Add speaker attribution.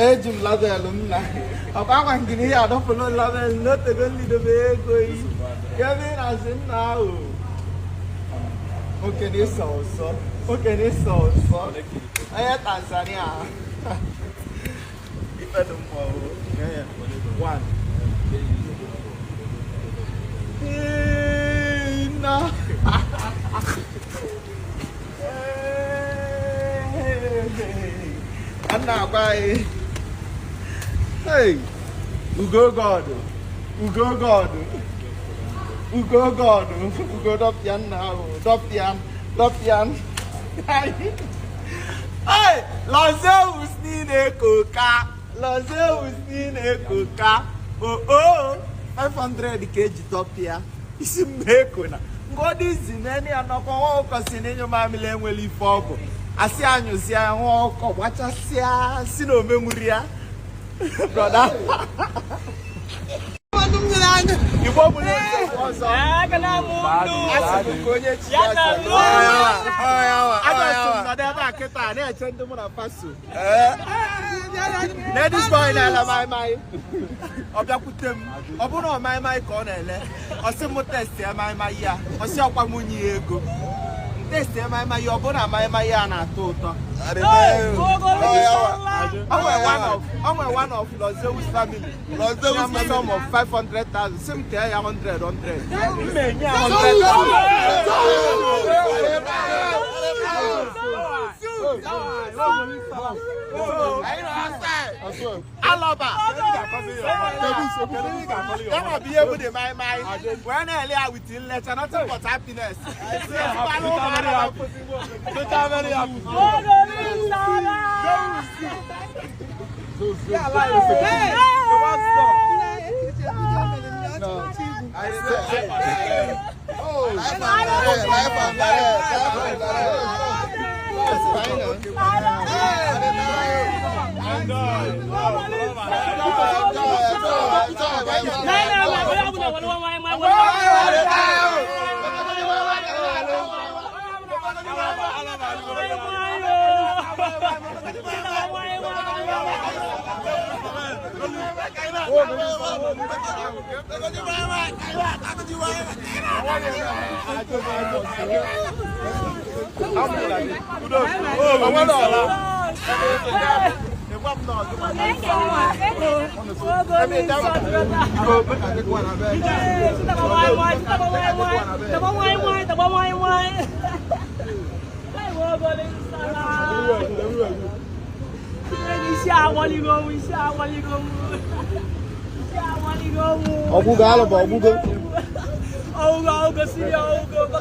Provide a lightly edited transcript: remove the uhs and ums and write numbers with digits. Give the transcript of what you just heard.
Speaker 1: Eji m label m na ọkwa akwa nke na ihe adọpụrụ label n'otego nlidobe ego yi ebe ị na-asị nna ahụ nwoke na-eso ọsọ, nwoke na-eso ọsọ, onye Tanzania ife dị mma o. One. Ee, nna. A na-agwa anyị. Hey, Ugo God, Ugo God, Ugo God, Ugo dọpịa nna ahụ, dọpịa, dọpịa. Hey, Lọzeus niile koka, Lọzeus niile koka, o o 500 ka eji dọpịa isi m eko na ngọdị nene ya nọkwa nwa ọkọ si na ịnyụ mamịrị enwere ife ọ bụ asị anyụzịa nwa ọkọ gbachasịa si na omenwuri ya brother. Igbo bụ n'otu ọzọ asị m ka onye chi ya ajọsụ m nọdụ ebe a kịta na-eche ndị mụ na faso na this boy na-ele maịmaị. Ọ bịakwute m, ọ bụrụ na ọ maịmaị ka ọ na-ele, ọ sị m test ya maịmaị ya, ọ sị ọkwa m nye ya ego m test ya maịmaị ya, ọ bụrụ na maịmaị ya na-atọ ụtọ. Ọ nwere one of Lozeus family nye m sum of 500,000, sị m kee ya 100 100, m enye ya 100,000. Alọba ya ma bụ ihe bụ the maịmaị wee na-ele ya with nlecha, nothing but happiness.
Speaker 2: Ọgwụgo alụba ọgwụgo.
Speaker 3: Ọgwụgo, ọgwụgo, si ya ọgwụgo,